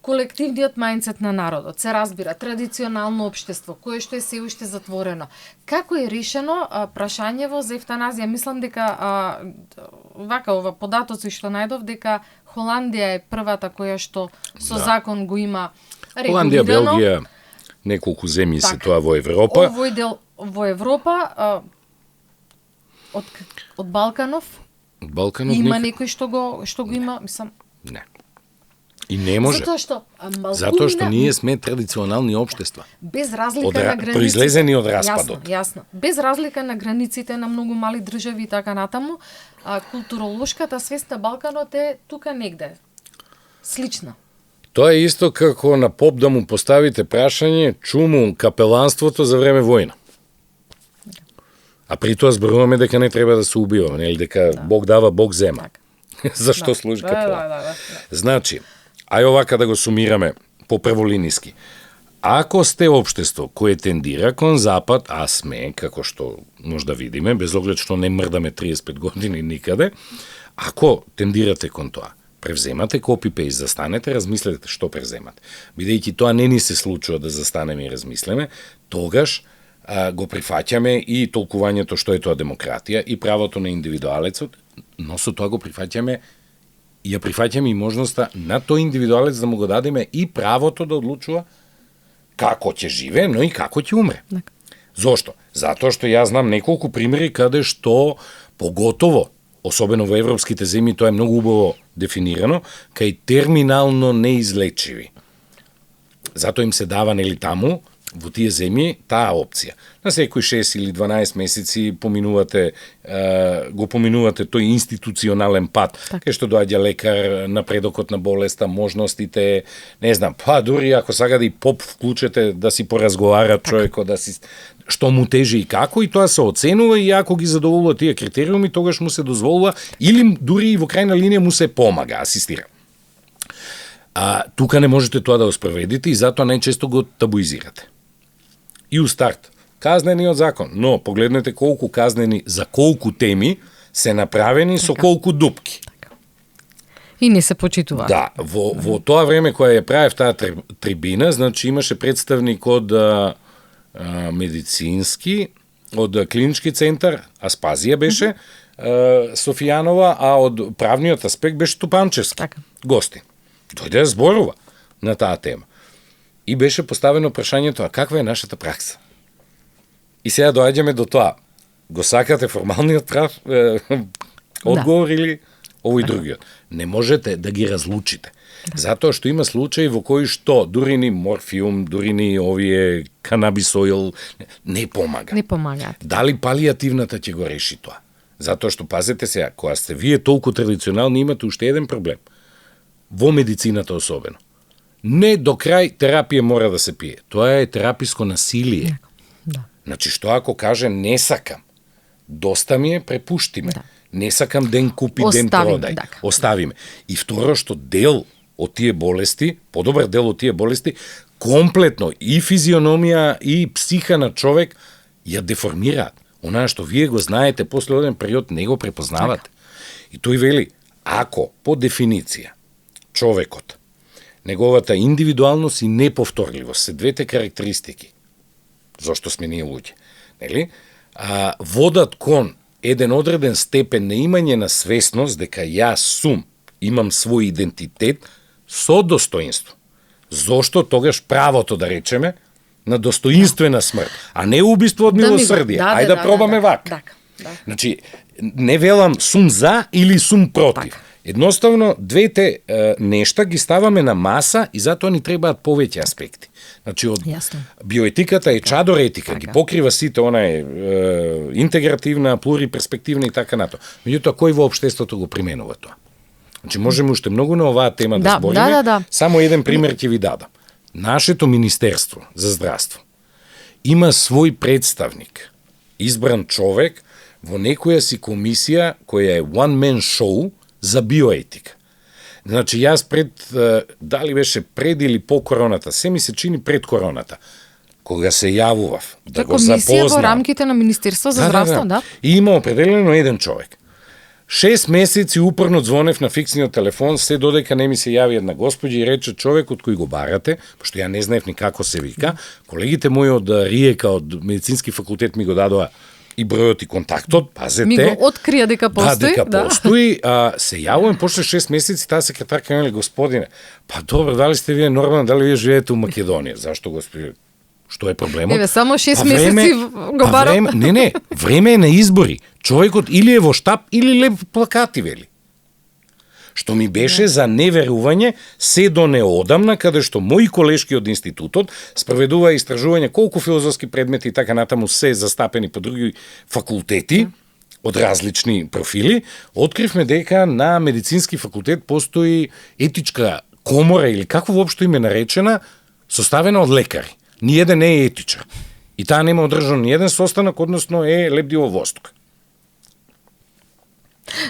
колективниот мајндсет на народот, се разбира, традиционално општество, кое што е се уште затворено. Како е решено прашањево за евтаназија? Мислам дека вака ова податоци што најдов дека Холандија е првата која што со закон го има регулирано. Холандија, Белгија, неколку земји се тоа во Европа. Овој дел во Европа од Балканов. Од Балканов има некој што го има, мислам. Не. И не може. Затоа што ние сме традиционални општества. Без разлика на границите. Произлезени од распадот. Јасно. Без разлика на границите на многу мали држави и така натаму, културолошката свест на Балканот е тука негде. Слична. Тоа е исто како на поп да му поставите прашање чуму капеланството за време војна. А при тоа зборуваме дека не треба да се убиваме, нели дека Бог дава, Бог зема. Зашто служи капелан? Значи, ај овака да го сумираме по прволиниски. Ако сте општество кое тендира кон Запад, а сме, како што може да видиме, без оглед што не мрдаме 35 години никаде, ако тендирате кон тоа, превземате копи-пейст, застанете, размислете што превземате. Бидејќи тоа не ни се случува да застанеме и размислеме, тогаш го прифаќаме и толкувањето што е тоа демократија и правото на индивидуалецот, но со тоа го прифаќаме и ја прифаќаме и можноста на тој индивидуалец да му го дадеме и правото да одлучува како ќе живее, но и како ќе умре. Така. Зошто? Затоа што јас знам неколку примери каде што, поготово, особено во европските земји, тоа е многу убаво дефинирано, кај терминално неизлечиви. Затоа им се дава, нели, таму, во тие земји, таа опција. На секои 6 или 12 месеци го поминувате тој институционален пат, кај што доаѓа лекар, напредокот на болеста, можностите, не знам, па дури ако сага да и поп вклучете да си поразговара човекот, да си што му тежи и како, и тоа се оценува, и ако ги задоволува тие критериуми, тогаш му се дозволува, или дури и во крајна линија му се помага, асистира. Тука не можете тоа да го спроведите и затоа најчесто го табуизирате. И у старт, казнениот закон, но погледнете колку казнени за колку теми се направени со колку дупки. И не се почитува. Да, во тоа време кога ја правев таа трибина, значи имаше представник од медицински, од клинички центар, Аспазија беше, Софијанова, а од правниот аспект беше Тупанчевски. Гости. Дојде да зборува на таа тема. И беше поставено прашањето, а каква е нашата пракса? И сега доаѓаме до тоа. Го сакате формалниот прав одговор или овој другиот? Не можете да ги разлучите. Затоа што има случаи во кои што дури ни морфиум, дури ни овие канабис оил не помага. Не помага. Дали палијативната ќе го реши тоа? Затоа што, пазете сега, кога сте вие толку традиционални, имате уште еден проблем. Во медицината особено. Не до крај терапија мора да се пие. Тоа е тераписко насилие. Да. Значи, што ако каже не сакам, доста ми е, препушти ме. Да. Не сакам ден купи, ден продај. Оставиме. И второ, што дел од тие болести, подобар дел од тие болести, комплетно и физиономија и психа на човек ја деформираат. Онаа што вие го знаете после оден период не го препознавате. И тој вели, ако по дефиниција човекот, неговата индивидуалност и неповторливост се двете карактеристики, зашто сме ние луѓе, нели? Водат кон еден одреден степен на имање на свесност дека јас имам свој идентитет со достоинство. Зошто тогаш правото, да речеме, на достоинствена смрт, а не убиство од милосрдие. Ајде да пробаме вака. Значи, не велам сум за или сум против. Едноставно, двете нешта ги ставаме на маса и затоа ни требаат повеќе аспекти. Значи, од биоетиката и чадор етика ги покрива сите, она е интегративна, плуриперспективна и така нато. Меѓутоа, кој во општеството го применува тоа? Значи, можеме уште многу на оваа тема да збориме. Само еден пример ќе ви дадам. Нашето Министерство за здравство има свој представник, избран човек во некоја си комисија која е one man show за биоетика. Значи, јас дали беше пред или по короната, се ми се чини пред короната, кога се јавував, да го запознам. Комисија во рамките на Министерство за здравство, да? И има определено еден човек. 6 месеци упорно звонев на фиксниот телефон, се додека не ми се јави една госпоѓа и рече човекот кој го барате, пошто ја не знаев ни како се вика, колегите мои од Риека, од медицински факултет ми го дадоа и бројот и контактот, пазете. Ми го открија дека постои. Да, дека постои. Се јавувам после 6 месеци, таа секретарка нели, господине, па добро, дали сте вие нормално, дали вие живеете у Македонија? Зашто, господи? Што е проблемот? Еве, само 6 месеци го барам. Не, време е на избори. Човекот или е во штаб, или леп плакати, вели. Што ми беше за неверување се до неодамна, каде што мои колешки од институтот спроведува истражување колку филозофски предмети и така натаму се застапени по други факултети од различни профили, откривме дека на медицински факултет постои етичка комора или како воопшто име наречена, составена од лекари. Ниеден не е етичар. И таа нема одржан ниеден состанок, односно е лебдиво восток.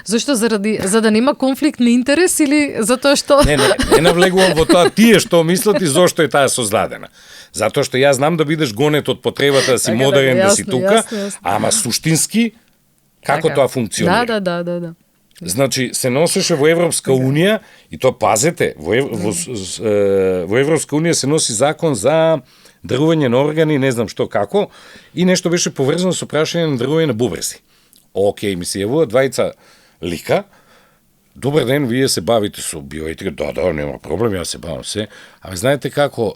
Зошто, за да нема конфликт на интерес или затоа што... Не навлегувам во тоа тие што мислат и зошто е таа создадена. Затоа што јас знам да бидеш гонет од потребата да си модерен, да си тука, ама суштински како тоа функционира. Да. Значи, се носеше во Европска Унија, и тоа пазете, во Европска Унија се носи закон за дарување на органи, не знам што како, и нешто беше поврзано со прашање на дарување на бубрези. Океј, ми се јавува двајца лика, Добар ден, вие се бавите со биоетика, да, нема проблем, јас се бавам се. А знаете како,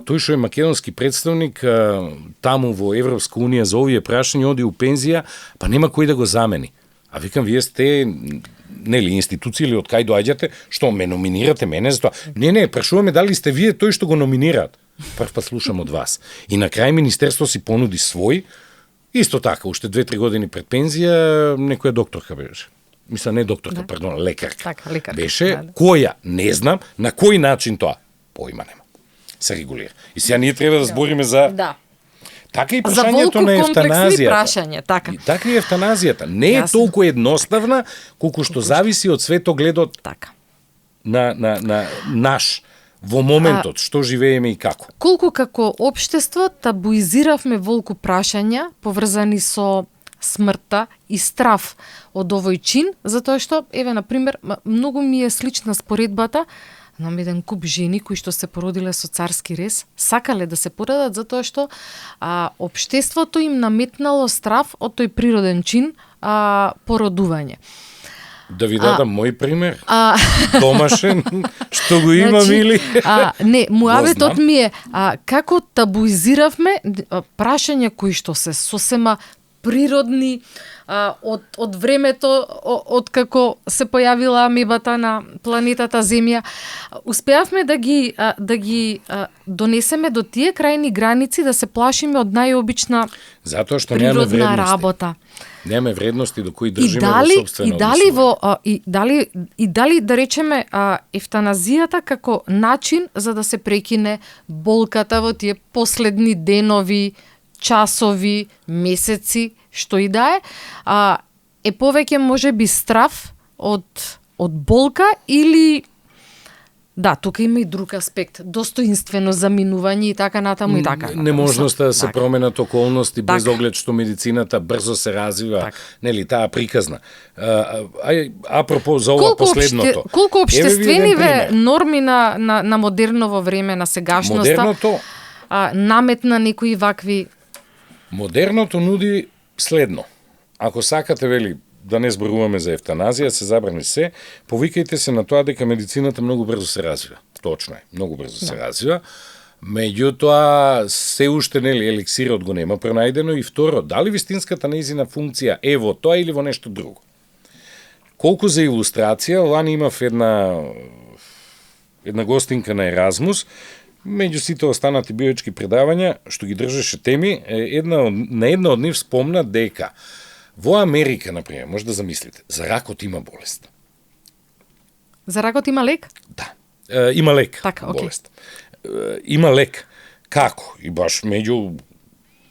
тој што е македонски представник таму во Европска унија за овие прашања оди у пензија, па нема кој да го замени. А викам, вие сте нели институција или од кај доаѓате, што ме номинирате мене за тоа? Не, прашуваме дали сте вие тој што го номинираат. Прв пат слушам од вас. И на крај министерство си понуди свој, исто така, уште 2-3 години пред пензија, некоја докторка беше. Мисля, не докторка, пардон, лекарка. Така, лекарка. Беше, која, не знам, на кој начин тоа, поима нема. Се регулира. И сега ние треба да збориме за... Да. Така и прашањето на евтаназијата. Прашање, така. И така и евтаназијата. Не е толку едноставна, колку што зависи од светогледот така. На наш во моментот, што живееме и како. Колку како општество табуизиравме волку прашања поврзани со смртта и страв од овој чин, затоа што, еве, например, многу ми е слична споредбата, знам еден куп жени кои што се породиле со царски рез, сакале да се породат затоа што општеството им наметнало страв од тој природен чин породување. Да ви дадам мој пример, домашен, што го имам или... Не, муабетот ми е како табуизиравме прашања кои што се сосема природни од времето од како се појавила амебата на планетата Земја, успеавме да ги донесеме до тие крајни граници да се плашиме од најобична затоа што природна работа. Немаме вредности до кои држиме во собствено и дали да речеме евтаназијата како начин за да се прекине болката во тие последни денови, часови, месеци, што и да е повеќе можеби страв од болка или да, тука има и друг аспект, достоинствено заминување и така натаму и така. Неможноста да се променат околности без оглед што медицината брзо се развива, нели таа приказна. Апропо за ова последното. Колку општествениве норми на модерново време, на сегашноста, наметна некои вакви. Модерното нуди следно. Ако сакате, вели, да не зборуваме за евтаназија, се забрани се, повикајте се на тоа дека медицината многу брзо се развива. Точно е, многу брзо се развива. Меѓутоа, се уште нели еликсирот го нема пронајдено и второ, дали вистинската нејзина функција е во тоа или во нешто друго? Колку за илустрација, лани имав една гостинка на Еразмус, меѓу сите останати биоетички предавања, што ги држеше теми, на една од нив спомна дека во Америка, например, може да замислите, за ракот има болест. За ракот има лек? Да, има лек, така, болест. Има лек. Како? И баш меѓу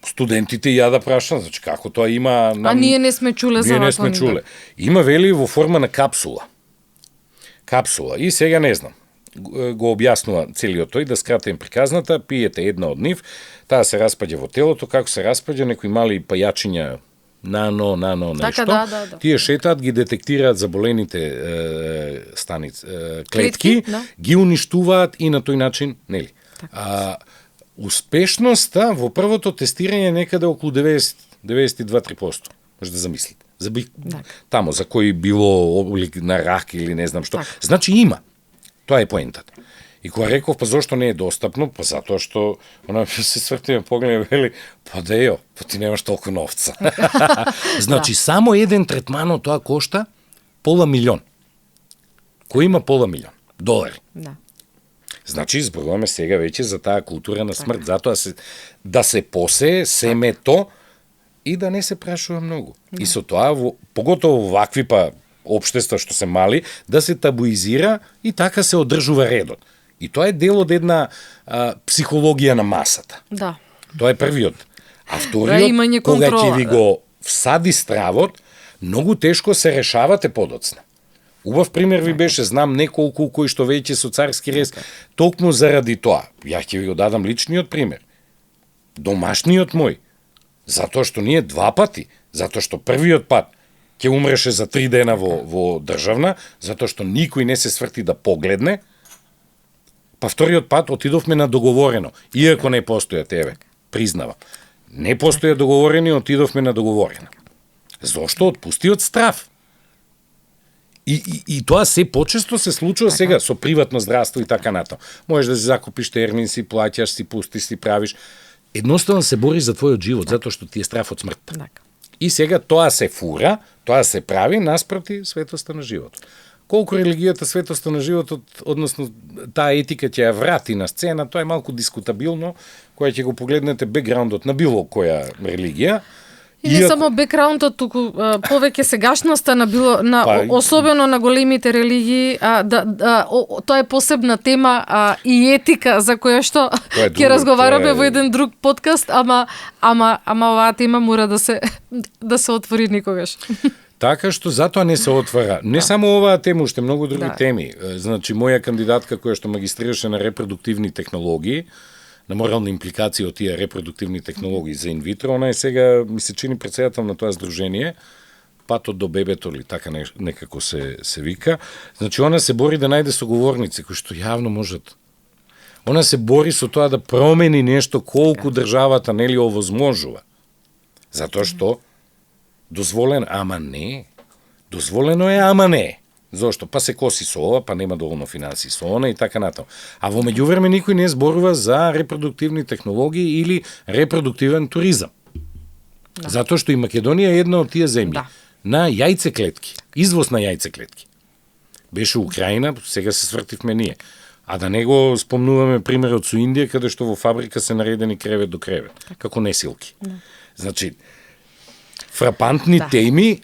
студентите ја да прашам, значи како тоа има... ние не сме чуле за ракот. Ние не сме чуле. Има, вели, во форма на капсула. И сега не знам. Го објаснува целиот тој, да скратим приказната, пиете една од нив, таа се распаѓа во телото, како се распаѓа, некои мали пајачиња нано, нешто, да. Тие шетаат, ги детектираат заболените клетки, ги уништуваат и на тој начин, нели. Успешноста во првото тестирање некаде околу 92-3%, може да замислите. Тамо, за кој било облик на рак или не знам што. Значи има. Тоа е поентата. И кога реков, па зошто не е достапно? Па затоа што она се свртиме погледне вели, па дејо, па ти немаш толку новца. Значи само еден третман од тоа кошта $500,000. Кој има $500,000? Да. Значи зборуваме сега веќе за таа култура на смрт, затоа да се посее семето и да не се прашува многу. И со тоа, поготово вакви па општества што се мали, да се табуизира и така се одржува редот. И тоа е дел од една психологија на масата. Да. Тоа е првиот. А вториот, кога ќе ви го всади стравот, многу тешко се решавате подоцна. Убав пример ви беше, знам неколку кои што веќе со царски рез, токму заради тоа. Ја ќе ви го дадам личниот пример. Домашниот мој. Затоа што ние два пати, затоа што првиот пат ќе умреше за 3 дена во државна, затоа што никој не се сврти да погледне, па вториот пат отидовме на договорено, иако не постојат, еве, признавам. Не постоја договорени, отидовме на договорено. Зошто? Отпусти од страв. И тоа се почесто се случува сега со приватно здравство и така натаму. Можеш да си закупиш термин, си плаќаш, си пустиш, си правиш. Едноставно се бори за твојот живот, затоа што ти е страф од смртта. И сега тоа се фура, тоа се прави наспроти светоста на животот. Колку религијата светоста на животот, односно таа етика ќе ја врати на сцена, тоа е малку дискутабилно, кога ќе го погледнете бекграундот на било која религија. И не само бекграундот, туку повеќе сегашноста особено на големите религии, тоа е посебна тема и етика за која што ќе разговараме во еден друг подкаст, ама оваа тема мора да се отвори никогаш. Така што затоа не се отвара. Не само оваа тема, уште многу други теми. Значи, моја кандидатка која што магистрираше на репродуктивни технологии, на морални импликации од тие репродуктивни технологии за инвитро, она е сега, ми се чини председател на тоа здружение, патот до бебето или така некако се вика. Значи, она се бори да најде соговорници, кои што јавно можат. Она се бори со тоа да промени нешто колку државата нели овозможува. Затоа што дозволено, ама не. Дозволено е, ама не. Зошто? Па се коси со ова, па нема доволно финансии со она и така натаму. А во меѓувреме никој не зборува за репродуктивни технологии или репродуктивен туризам. Затоа што и Македонија е една од тие земји на јајцеклетки, извоз на јајцеклетки. Беше Украина, сега се свртивме ние. А да не го спомнуваме примерот со Индија, каде што во фабрика се наредени кревет до кревет, како несилки. Значи, фрапантни теми,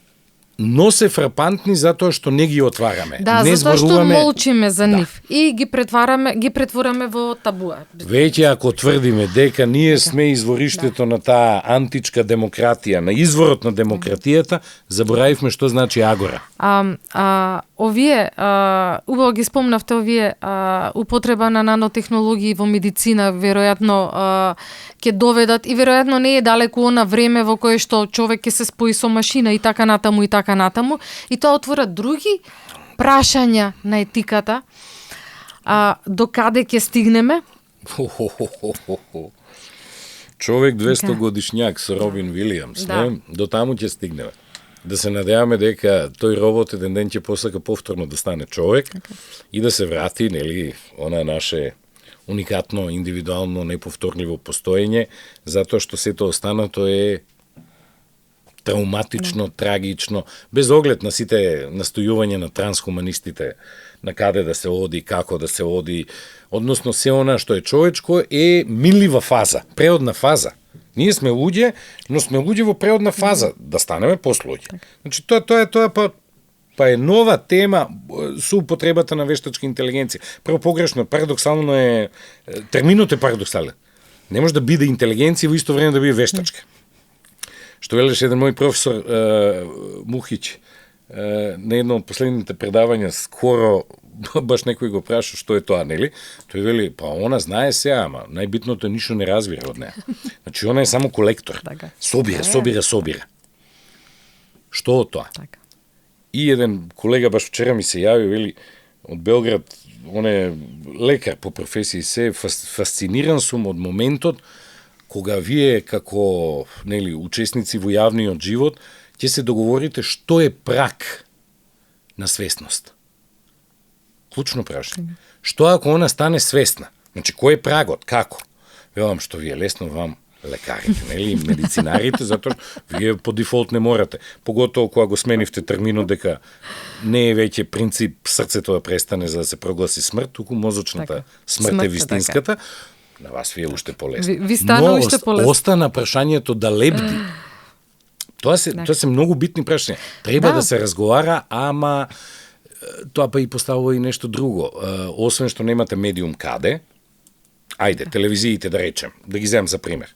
но се фрапантни затоа што не ги отвараме. Не затоа што молчиме за нив и ги претвораме во табуа. Веќе ако тврдиме дека ние сме извориштето на таа античка демократија, на изворот на демократијата, заборавивме што значи агора. Овие, убаво ги спомнавте, овие употреба на нанотехнологии во медицина, веројатно ќе доведат, и веројатно не е далеку она време во кое што човек ќе се спои со машина и така натаму, и тоа отвора други прашања на етиката, до каде ќе стигнеме? Човек 200 годишњак со Робин Вилијамс, до таму ќе стигнеме. Да се надеваме дека тој робот еден ден ќе посака повторно да стане човек и да се врати, нели, она наше уникатно, индивидуално, неповторливо постоење, затоа што сето останато е трауматично, трагично, без оглед на сите настојувања на трансхуманистите, на каде да се оди, како да се оди, односно се она што е човечко е минлива фаза, преодна фаза. Ние сме луѓе, но сме луѓе во преодна фаза, да станеме послуѓе. Значи, тоа па е нова тема со употребата на вештачка интелигенција. Прво погрешно, парадоксално е, терминот е парадоксален. Не може да биде интелигенција во исто време да биде вештачка. Што велеше еден мој професор Мухич на едно од последните предавања, скоро баш некој го праша што е тоа, нели? Тој вели, па она знае се, ама најбитното е ништо не разбира од неа. Значи, она е само колектор. Собира. Што од тоа? И еден колега баш вчера ми се јави, вели, од Белград, он е лекар по професија, се фасциниран сум од моментот кога вие како, нели, учесници во јавниот живот ќе се договорите што е праг на свесност. Клучно прашање. Што ако она стане свесна? Значи, кој е прагот? Како? Велам што ви е лесно вам лекарите, нели, медицинарите, затоа што вие по дефолт не морате. Поготово кога го сменивте терминот дека не е веќе принцип срцето да престане за да се прогласи смрт, туку мозочната смрт е вистинската. На вас ви е уште полесно. Ви стана уште полесно. Но остана прашањето да лебди. Тоа се многу битни прашања. Треба да се разговара, ама тоа па и поставува и нешто друго. Освен што немате медиум каде, ајде, телевизиите да речем, да ги земам за пример.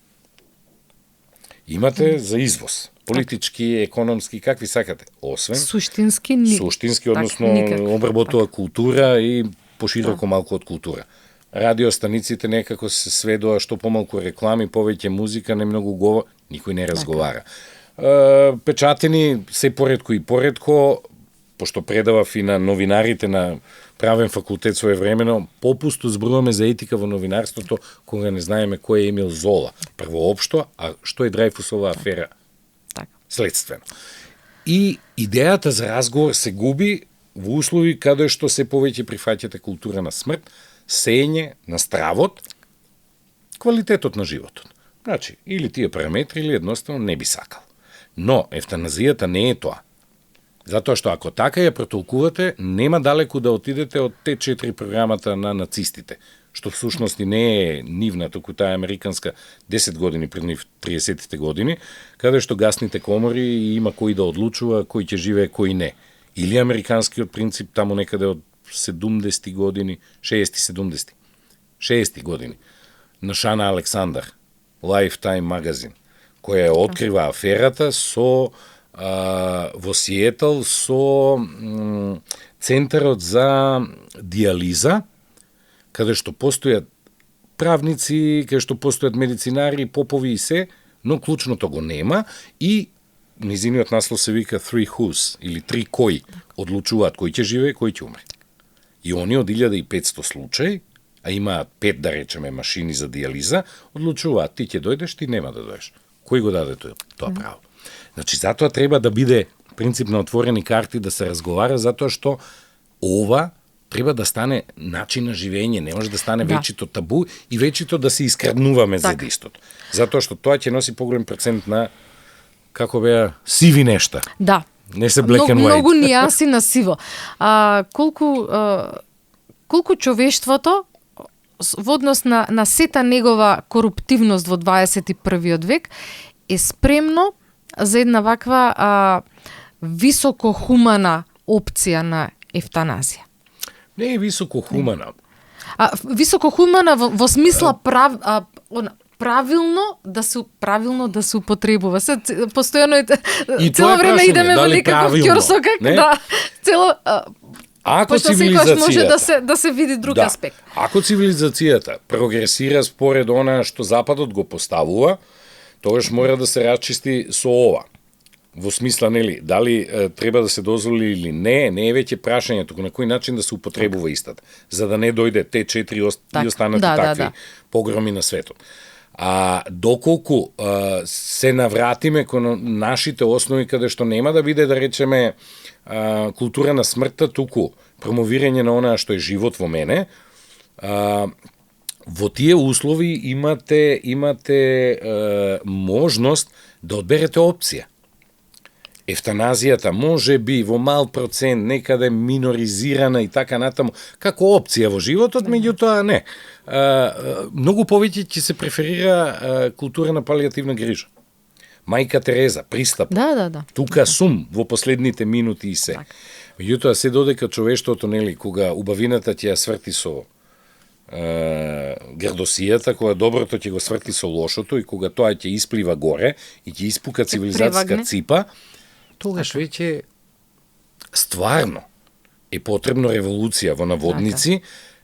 Имате за извоз, политички, економски, какви сакате. Освен суштински, односно обработува култура и пошироко малку од култура. Радиостаниците некако се сведува што помалку реклами, повеќе музика, не многу говор, никој не разговара. Печатени се поредко и поредко, пошто предавав и на новинарите на правен факултет своевремено, попусто зборуваме за етика во новинарството, кога не знаеме кој е Емил Зола. Прво општо, а што е Драјфусова афера? Следствено. И идејата за разговор се губи во услови каде што се повеќе прифаќате култура на смрт, сење на стравот, квалитетот на животот. Значи, или тие параметри, или едноставно не би сакал. Но евтаназијата не е тоа. Затоа што ако така ја протолкувате, нема далеку да отидете од те 4 програмата на нацистите, што всушност и не е нивна, туку таа американска 10 години пред нив 30-тите години, каде што гасните комори има кој да одлучува кој ќе живее, кој не. Или американскиот принцип таму некаде од 70 години, 60 години, на Шана Александар, Lifetime магазин, која открива аферата со во Сиетл со центарот за диализа, каде што постојат правници, каде што постојат медицинари, попови и се, но клучното го нема и низиниот наслов се вика Three Who's, или три кои одлучуваат кој ќе живее, кој ќе умре. И они од 1500 случаи, а имаат 5, да речеме, машини за диализа, одлучуваат ти ќе дојдеш, ти нема да дојдеш. Кој го даде тоа право? Значи, затоа треба да биде принцип на отворени карти, да се разговара, затоа што ова треба да стане начин на живење, не може да стане вечито табу и вечито да се искраднуваме за истото. Затоа што тоа ќе носи поголем процент на, како беа, сиви нешта. Да. Не се black and white. Многу нијанси на сиво. Колку човештвото во однос на сета негова коруптивност во 21. век е спремно за една ваква високохумана опција на евтаназија? Не е високохумана. Високохумана во смисла правилно да се употребува. Постојано цело време идеме во некаков ќорсокак, да. Цело пошто секогаш може да се види друг аспект. Ако цивилизацијата прогресира според она што Западот го поставува, тогаш мора да се расчисти со ова. Во смисла, нели, дали треба да се дозволи или не е веќе прашање, туку на кој начин да се употребува истата, за да не дојде те 4 и останати такви погроми на светот. А доколку се навратиме кон нашите основи, каде што нема да биде, да речеме, култура на смртта, туку промовирање на онаа што е живот во мене, во тие услови имате можност да одберете опција. Евтаназијата може би во мал процент некаде миноризирана и така натаму како опција во животот, меѓутоа не. Многу повеќе ќе се преферира култура на палијативна грижа. Мајка Тереза, пристап. Да. Тука сум во последните минути и се. Меѓутоа се додека човештвото, нели, кога убавината ќе ја сврти со грдосијата, кога доброто ќе го сврти со лошото и кога тоа ќе исплива горе и ќе испука цивилизацијска ципа, тогаш веќе стварно е потребно револуција во наводници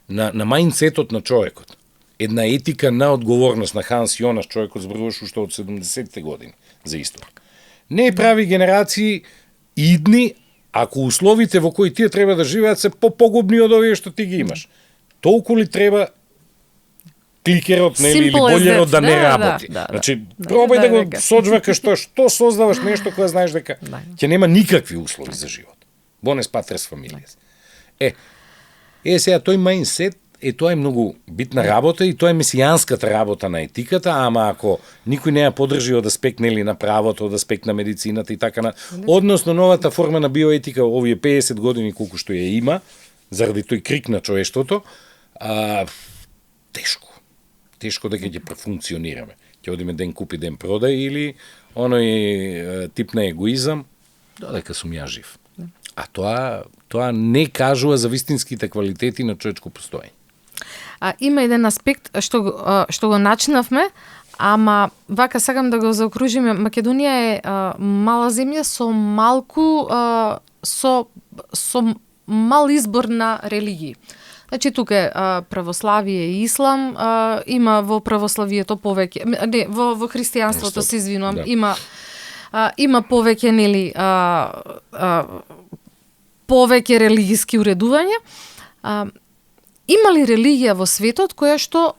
на мајндсетот на човекот. Една етика на одговорност на Ханс Јонас, човекот зборуваш уште од 70-те години за исто. Не прави генерации идни, ако условите во кои тие треба да живеат се погубни од овие што ти ги имаш. Толку ли треба кликерот, нели, или бољерот да не работи. Значи, пробај да го соджвакаш што создаваш нешто кога знаеш дека ќе нема никакви услови за живот. Бонес патрес фамилијас. Сега тој мајндсет тоа е многу битна работа и тоа е месијанската работа на етиката, ама ако никој не ја поддржи од аспект, нели, на правото, од аспект на медицината и така на, односно новата форма на биоетика овие 50 години колку што ја има, заради тој крик на човештвото, тешко дека ќе профункционираме. Ќе одиме ден купи, ден продај или оној тип на егоизам, додека сум ја жив. А тоа не кажува за вистинските квалитети на човечко постоење. Има еден аспект што го начинавме, ама вака сакам да го заокружиме. Македонија е мала земја со мал избор на религии. Значи, тука е православие и ислам, има во православието повеќе, не, во христијанството, се извинувам, има повеќе, нели, повеќе религиски уредувања. Има ли религија во светот која што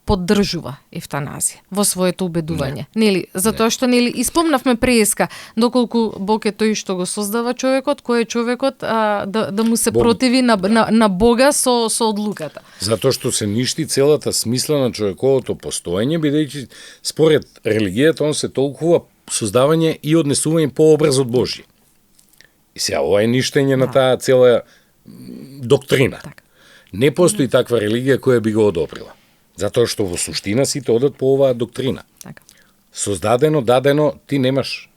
поддржува евтаназија во своето убедување. Нели, затоа што нели испомнавме преска доколку Бог е тој што го создава човекот, кој е човекот да му се противи на Бога со одлуката. Затоа што се ништи целата смисла на човековото постоење, бидејќи според религијата он се толкува создавање и однесување по образ од Божји. И сега ова е ништење на таа цела доктрина. Така. Не постои таква религија која би го одобрила. Затоа што во суштина сите одат по оваа доктрина. Така. Создадено, дадено, ти немаш.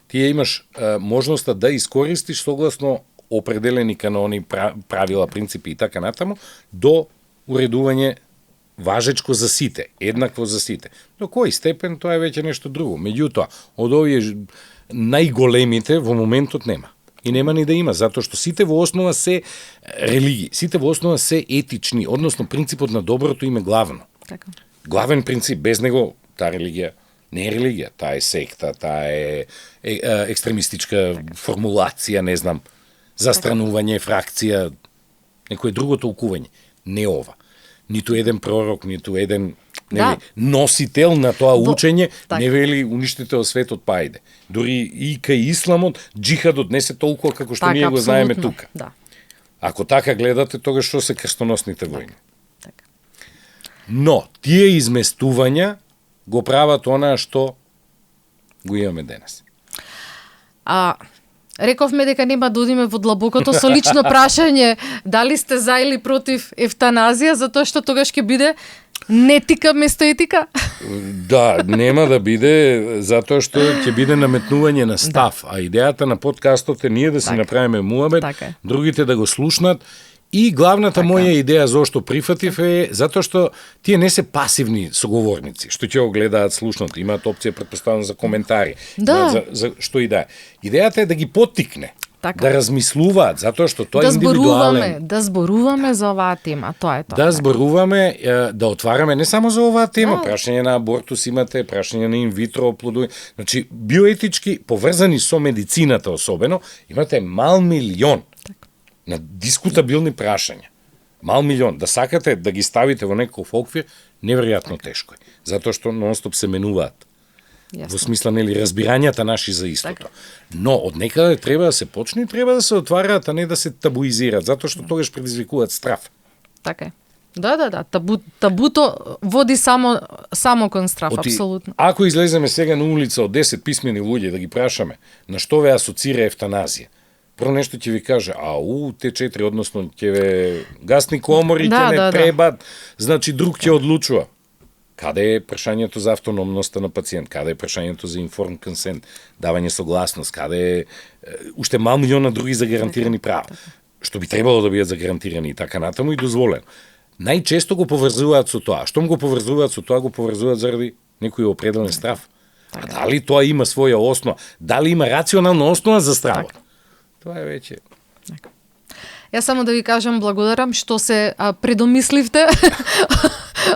Ти имаш можноста да искористиш согласно определени канони, правила, принципи и така натаму, до уредување важечко за сите, еднакво за сите. До кој степен, тоа е веќе нешто друго. Меѓутоа, од овие најголемите во моментот нема. И нема ни да има, затоа што сите во основа се религии, сите во основа се етични, односно принципот на доброто им е главно. Така. Главен принцип, без него таа религија не е религија, таа е секта, таа е екстремистичка формулација, не знам, застранување, фракција, некое друго толкување. Не ова. Ниту еден пророк, ниту еден носител на тоа учење не вели уништите од светот па ајде. Дури и кај исламот, джихадот не се толкова како што ние го знаеме тука. Да. Ако така гледате, тогаш што се крстоносните војни? Така. Но, тие изместувања го прават онаа што го имаме денес. Рековме дека нема да одиме во длабокото со лично прашање дали сте за или против евтаназија, затоа што тогаш ќе биде нетика место етика? Да, нема да биде, затоа што ќе биде наметнување на став, а идејата на подкастот е ние да си направиме муабет, другите да го слушнат. И главната моја идеја зошто прифатив е затоа што тие не се пасивни соговорници, што ќе го гледаат, слушнат, имаат опција претпоставам за коментари, за што и да е. Идејата е да ги поттикне, да размислуваат, затоа што тоа е индивидуален. Да зборуваме за оваа тема, тоа е тоа. Да зборуваме, да отвараме не само за оваа тема, прашање на абортус имате, прашање на инвитро оплодување, значи биоетички поврзани со медицината особено, имате мал милион на дискутабилни прашања. Мал милион. Да сакате да ги ставите во некој оквир, неверојатно тешко е. Затоа што нонстоп се менуваат. Во смисла, нели, разбирањата наши за истото. Но од некаде треба да се почне и треба да се отвараат, а не да се табуизираат, затоа што тогаш предизвикуваат страв. Така е. Да. Табуто води само кон страв, апсолутно. Ако излеземе сега на улица од 10 писмени луѓе да ги прашаме на што ве асоцира евтаназија, прво нешто ќе ви каже, те 4, односно ќе ве гасни комори, ќе не требат, значи друг ќе одлучува. Каде е прашањето за автономноста на пациент? Каде е прашањето за informed consent, давање согласност? Каде е уште мал милиона други загарантирани права? Што би требало да бидат загарантирани и така натаму и дозволено. Најчесто го поврзуваат со тоа. Штом го поврзуваат со тоа, го поврзуваат заради некој определен страв. А дали тоа има своја основа? Дали има рационална основа за стравот? Тоа е веќе. Јас само да ви кажам благодарам што се предомисливте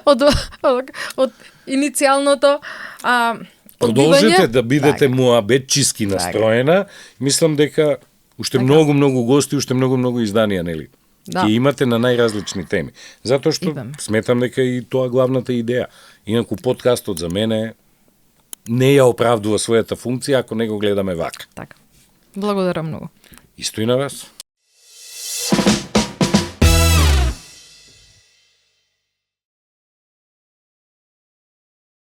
од иницијалното Продолжете да бидете муабетчиски настроена. Мислам дека уште многу гости, уште многу изданија, нели? Ќе имате на најразлични теми. Затоа што сметам дека и тоа главната идеја. Инаку подкастот за мене не ја оправдува својата функција ако не го гледаме вака. Така. Благодарам многу. Исто и на вас.